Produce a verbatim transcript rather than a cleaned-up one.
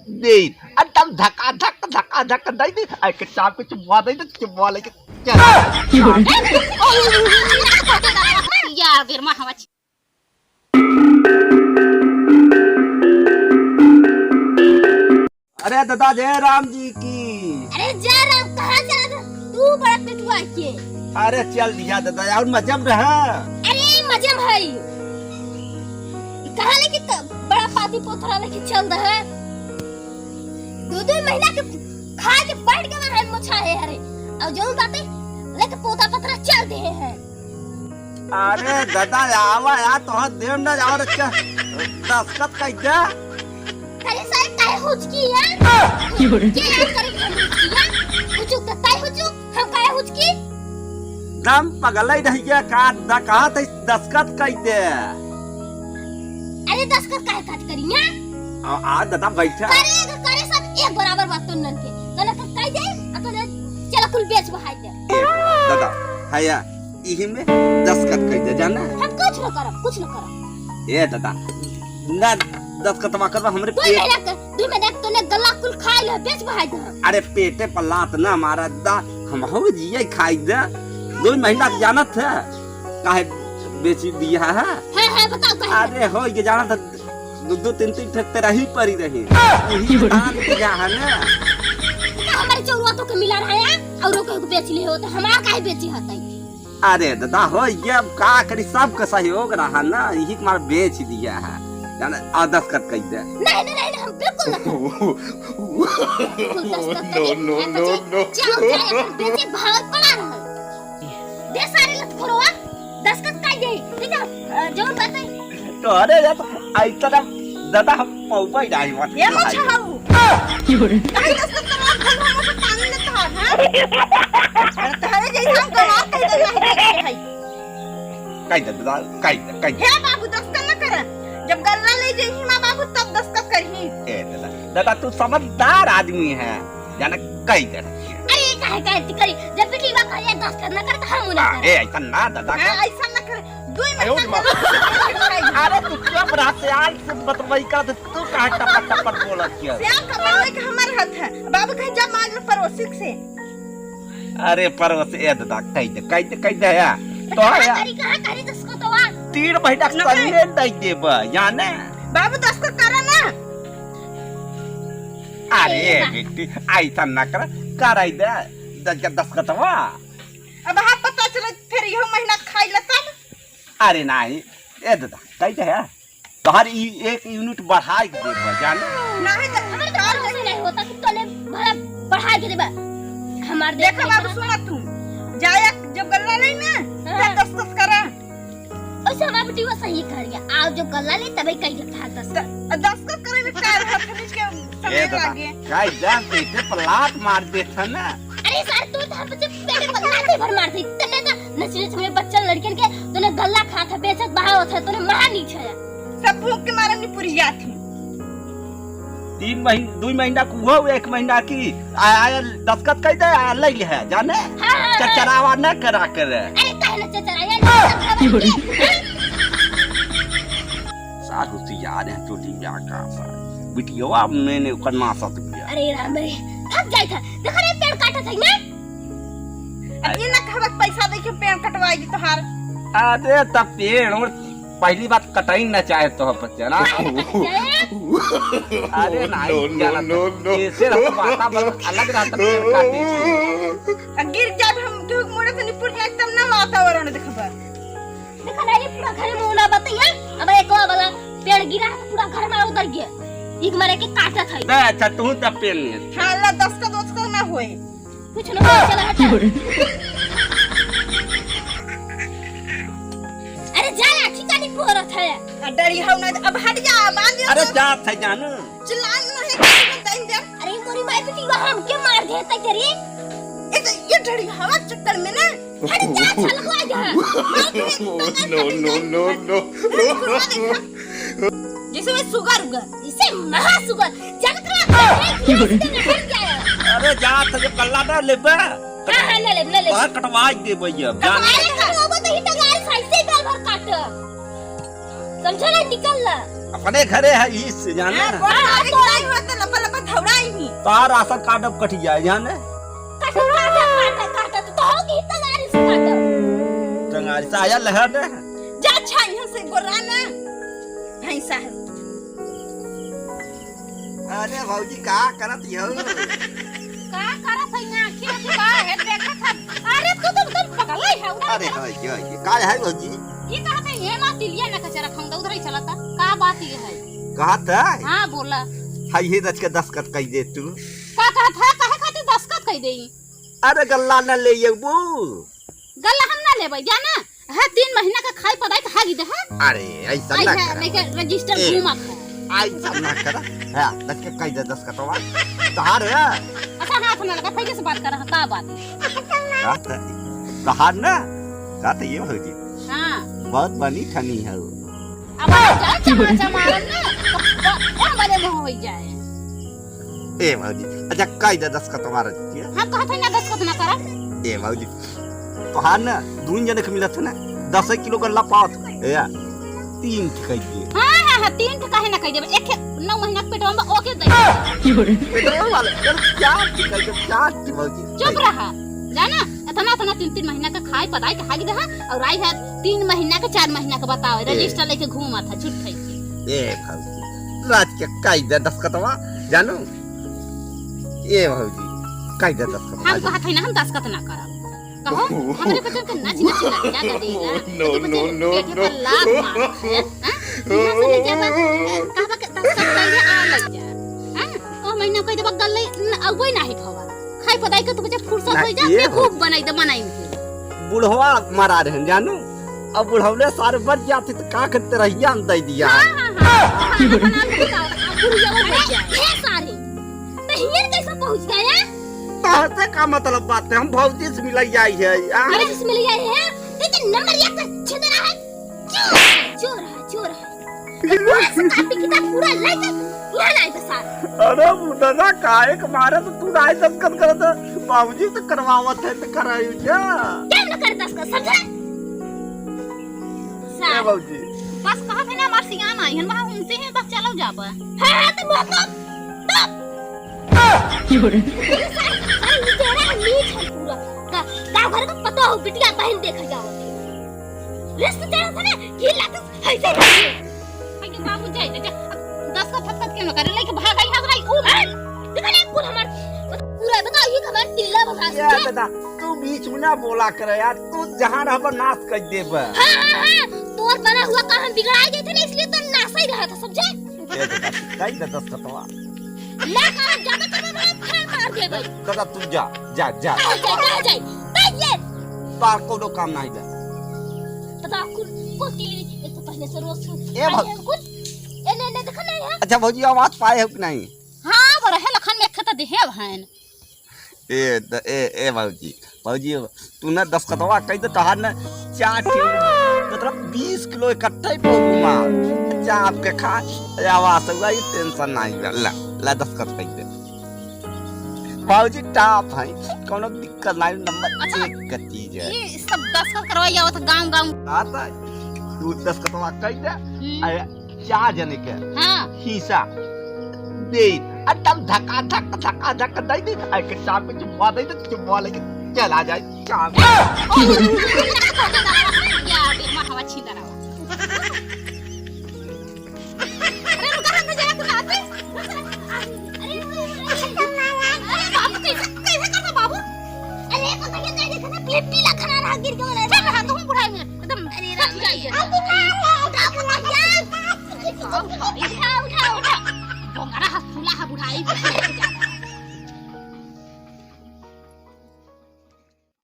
दे, एकदम धका धक, धका धक दे दे, आ के चाप के चुम्मा दे दे, चुम्मा लेके चल। यार, बेर मा हवा। अरे दादा, जय राम जी की। अरे जय राम, कहाँ चला था तू बड़ा पेटुआ के? अरे चल दिया दादा, और मजे में रहा। अरे मजे में है। कहाँ लेके त-, बड़ा पाती पोथरा लेके चल रहा है। दो दो महीना के खा के बैठ गया है मोछा है। अरे और जो बातें लेके पोता पथरा चल दे हैं। अरे दादा, आवा यार, तोहर देर न जाओ रे, क्या दस्तखत कइ दे। अरे सारे काहे हुचकी है? के याद करे के हम हुचकी है? हुचुक तो तय हुचुक, हम काहे हुचकी? दम पगलई रही गया का, द-, कहा थे दस्तखत कइ दे। अरे दस्तखत काहे काट करिया? आ, आ दादा बैठा। करे, करे सब एक बराबर बात तो नन के। तने तो कइ दे, आ तने चला कुल बेच बहाई दे। ए, दादा, है या, इही में दस्तखत कइ दे, जाना? हम कुछ न करब, कुछ न करब। ए दादा, ना दस्तखतवा करबा हमरे दो पेट। महीना के, दो महीना के तूने गल्ला कुल खाए ले, बेच बहाई दे। अरे पेटे पर लात ना मारा दा, हम हो जिए खाई दे। दो महीना के जानत है, काहे बेची दिया है? हाँ, हाँ, बताओ, काहे? अरे हो, ये जाना था, दो, दो, तीन, तीन ठे तेरा ही परी रही। वही दान दिया है ना। तो हमारे चौवा तो के मिला रहा है, और ओके बेच ले हो, तो हमारा काहे बेची हतई? अरे दादा, हो ये अब का करी, सबके सहयोग रहा ना, यही के मारे बेच दिया है। जाने, आ दस्तखत कइ दे। नहीं, नहीं, नहीं, नहीं, हम बिल्कुल ना करब। बिल्कुल दस्तखत करिए। No, no, आप no, बच्चे no। जाओ, जाओ, अपन बेचे भाव पड़ा रहो। दे सारे लतखोरवा, दस्तखत कइ दे। ठीक है, अ, जौन बात है। तो अरे यार, ऐसा ना दादा, हम पौवा ही नहीं बात ये है। मत छाऊ। काहे दस्तखत करवा, घर में से पानी लेता है, हाँ? अरे तोहरे जैसा हम गवार कह दे नहीं देखे है। कइ दे दादा, कइ दे, कइ दे। हे बाबू, दस्तखत न कर। जब गल्ला ले जइही माँ बाबू, तब दस्तखत करही। ए दादा, दादा, तू समझदार आदमी है, जाने कइ दे। अरे, काहे, काहे तू करी? जब बेटी बा कहे दस्तखत न कर, तो हम ना हाँ, करब। ए, ऐसा ना दादा हाँ, कर। ऐसा न कर। दो ही आयो महीना रे माँ। के बाद अरे, तू चुप रहा, सियान से बतवाई कर दे, तू काहे टपर टपर बोलत है? सियान का बनवे के हमार हाथ है। बाबू कहे, "जा मांग लो पड़ोसी से।" अरे पड़ोस, ए दादा, कइ दे, कइ दे, कइ दे या। तो कहाँ या। करी, कहाँ करी दस्तखतवा? तीन महीना के न करे। सन्ने दइ देबा, जाने? बाबू दस्तखत करा ना। अरे ए दादा। बेटी, ऐसा ना कर, कराई दे, द-, द-, दस्तखतवा। अब हाँ पता चले, फिर इहो महीना खाई ले तब। अरे नहीं, ए दादा, कइ दे या। तोहर ई एक यूनिट बढ़ाई के देबा, जाने? नहीं, तो हमारे चार घर से नहीं होता कि तोले भला बढ़ाई के देबा। हमार देख देखा बाबू, ना। सुना तू, जाया जब गल्ला ले ना, हाँ। तब दस्तखत करा। ओइसे हमार बेटी वो सही कह रही है, आओ जब गल्ला ले तबे कही के भाग दस। द-, दस्तखत करे में चार हाथ खींच के समय ए दादा, लागे। का जान पेटे पर लात मार देत है ना। अरे सर, तू तो हम बच्चे पेटे पर लाते भर मार दे। तने तो नचने छमने बच्चन लड़कन के, तूने गल्ला खात है, बेचत बहावत है, तूने महा नीच है। सब भूख के मारे निपुरिया थी। तीन महीन-, दुई महीना के उहो, एक महीना की, आ, आ, दस्तखत कइ दे, आ, लइ ले है, जाने? हाँ, हाँ, हाँ। चचरावा न करा करे। अरे, काहे न चचराया? ये सब खबर की है, हाँ? सार होशियार है, चोटी ब्याह का सार। बिटियवा मैंने ओकर नासत बिया। अरे राम रे, थक जाई था। देखो रे, पेड़ काटत है ना? अब ये ना कहबा पैसा दे के पेड़ कटवाई तोहार। अरे, तब पेड़ उड़ पहली बात कटाई ना चाहे तो बच्चा ना। अरे नहीं, no, no, no, no। ऐसे रहता वातावरण अलग रहता, पेड़ काटे से। आ गिर जाब हम केहू के मुड़े से निपुर जाए तब ना वातावरण देखबा। देखा नहीं, पूरा घर में ओला बतैया, अब एको वाला पेड़ गिरा है, पूरा घर में उतर गया। एक मारे के काटत है। दे, अच्छा, तू तब पेड़ नहीं। हाँ, ला, दस का दस का ना होए। कुछ न हो, चला हटा। अरे जा, लाठी का नहीं फोड़त है। आ, डरी हौ ना, अब हट जा, बांध दे अरे तो। जात है जानू। चिल्लान नहीं, किसी को टाइम दे। अरे मोरी माई बेटी, वहाँ हमके मार दे तक रे। ये तो, ये डरी हवा चक्कर में ना। हट जा, छलकवा जा। मार दे, No, no, no, no। अरे, कुर्रा देखा। जैसे मैं सुगर उगर, इसे महा सुगर, जगत में कोई नहीं, इससे निकल जाए। अरे जा, तुझे कल्ला ना लेबे। हाँ, हाँ, ना लेब, ना लेब। बाहर कटवा दे भैया, जान। अरे, कटवाबो तो ही तो गाल साइड से गाल भर काट। समझा ना, निकल ला। अपने घरे है, इस जाना। हाँ, हाँ, तो नहीं हुआ तो लपा लपा तार राशन कार्ड अब कट जाए, जाने? काटा, काटा, काटा, काटा, तो, तो होगी टंगारी से काटा। टंगारी से आया लहर ने। जा अच्छा, यहाँ से गोरा ना। भैंसा है। अरे भौजी, का करत हो? का करत है यहाँ? आँखी, आँखी बाहर है, देखत है। अरे, तू तो एकदम पगला है, उधर अरे, चला। है, क्या है? का है भौजी? ये कहत है, ये ना तिलिया ना कचरा खाऊं, तो उधर ही चला था। का बात ये है? कहत है? हाँ, बोला। हाय, ये दस के दस्तखत कई दे तू। का कहत है? काहे खातिर दस्तखत कई देई? अरे, गल्ला न ले अबू। गल्ला हम ना लेबै, जाना? है, तीन महीना का खाई पदाई के हागी दे, है? अरे, ऐसा आई ना है, करा। लेके रजिस्टर ए, घूमत है। ऐसा ना करा। हाँ, दस के कई दे दस्तखतवा। तहार है? अच्छा, हाथ ना लगा, पहले से बात कर रहा, का बात? बात है। तहार ना? बात ये भौजी। हाँ। बहुत बनी ठनी है वो। अब आ जाए, चमाचा मारन ना, तो ब-, बड़े मुँह हो जाए। ए भौजी, अच्छा, कई दे दस्तखत हमारा दीजिए। हम कहत है ना, दस्तखत ना करब। ए भौजी, तोहार ना, दून जने के मिलत है ना, दस किलो गल्ला पावत है, ए, तीन ठे कई दिए। हाँ, हाँ, हाँ, तीन ठे काहे ना कई देबे? एक ठे नौ महीना के पेटवा में ओके दे। पेटवा वाले, चल, चार ठे कई दे, चार ठे भौजी। चुप रहा, जाना, इतना, इतना तीन, तीन महीना का खाए, पदाई के हागी दे, और आई है तीन महीना के, चार महीना के बताओ, ए। रजिस्टर लेके घूमत है, झूठ है। ए भौजी, राज के कई दे दस्तखतवा, जानू? ए भौजी, कई दे दस्तखत हम आज। कहत है ना, हम दस्तखत ना करब। कहो, हमरे बचन के नाच नाच लग जा कर देगा। No, तो बचन no, no, पेटे पर no। लात मार, हैं? हाँ? यहाँ से ले जाबा, कहबा के दस्तखत कइले आ लग जा। हाँ? ओ महीना कह देबा गल ले, न, अगुए नाही खावा। खाई पदाई के तू बच्चा फुर्सत ना, हो जा, ये बेवकूफ हो। बनाई दे, बनाई दे। बुढ़वा मरा रहन जानू, अब बुढ़वले सारे बच जाते तो का करते रहिया हम दे दिया। हाँ, हाँ, हाँ। हाँ, हाँ, हाँ, हाँ, हाँ, बुढ़िया वो बच जाए। हे सारे, तो हियर कैसे पहुँच गए? तहसे का मतलब बात है? हम भौजी से मिलई आई है, आ? भौजी से मिलई आई है? लेकिन नंबर एक पे छिंदरा है। चोर, चोर है, चोर है। पूरा से कापी किताब पूरा लाई के, यहाँ लाई के सार। अरे मुदना, काहे के मारे तो तू नाई दस्तखत करत है? बाबूजी तो करवावत है तो कराई जा। क्या न कर दस्तखत, समझे? ए सार। बाबूजी। बस कहा थे ना हमार सियान आई हन, वहाँ उनसे ही बस चलो जाबा। हाँ, हाँ, तो बहुत लोग, तो अरे, निचोड़ा है, नीच है पूरा। का, का घर का पता हो, बिटिया बहन देखा जाओ। रिश्तेदार से ना, ये लात है, ऐसे ही। अरे, बाबू, जाए, जा, जा। अब दस का फटफट क्यों ना करे? लेके भाग आई, हंस रही, ऊ, हैं? देखा नहीं, पूरा हमार, पूरा, बता, ये हमार टिल्ला बता, ये समझे? दादा, तू बीच में ना बोला करे यार, तू जहाँ रहबा नाश कर देबा। हाँ, हाँ, हाँ, तोर बना हुआ काम हम बिगड़ा गए थे ना, इसलिए तो नाश ही रहा था, समझे? ए दादा, कई दे दस्तखतवा। ना करब, ज्यादा करब, हम फाड़ मार देबै। दादा, तू जा, जा, जा। कहाँ जाए, कहाँ जाए? कहाँ जाए? बाहर कोनो काम नहीं बा। पता कुल, कुल टीवी, एक तो पहले से रोज ए, भाई। कुल, ए, ने, ने, देखा नहीं है? अच्छा, भौजी, आवाज पाए हो कि नहीं? हाँ, वो रहे लखन में एक तो देहे अब हैं। ए, द-, ए, ए, भौजी, भौजी, तू ना दस्तखतवा कई दे, तोहार ना चार किलो, मतलब बीस किलो इकट्ठा ही पहुँचू मार। चाप के खा, आवाज हुआ, ये टेंशन नहीं बा। ला, ला दस्तखत कई दे। भौजी टॉप है, कोनो दिक्कत नहीं, नंबर अच्छा, एक का चीज है। ये सब दस्तखत करवाई आवत गाँव गाँव। आता है, तू दस्तखतवा कई दे, हम्म। अरे, चार जने के हाँ। हिस्सा दे, एकदम धका धक, धका धक दे दे, आ के चाप के चुपवा दे दे, चुपवा लेके चला जाए, चाप। या, बे, माँ, हवा छीन रहा। अरे, रुका, हम तो जाए, कुछ आते। अरे, अरे, बाबू, कैसे, कैसे करता बाबू? अरे, पता क्या, क्या देखा था? पी-, पीला खाना रहा, गिर के बोला। चल रहा, तू बुढ़ाई में, एकदम अरे, राम, जाइए। उठा, उठा, उठा, उठा। उठा, उठा, उठा। बोंगरा हंस फूला है बुढ़ाई में।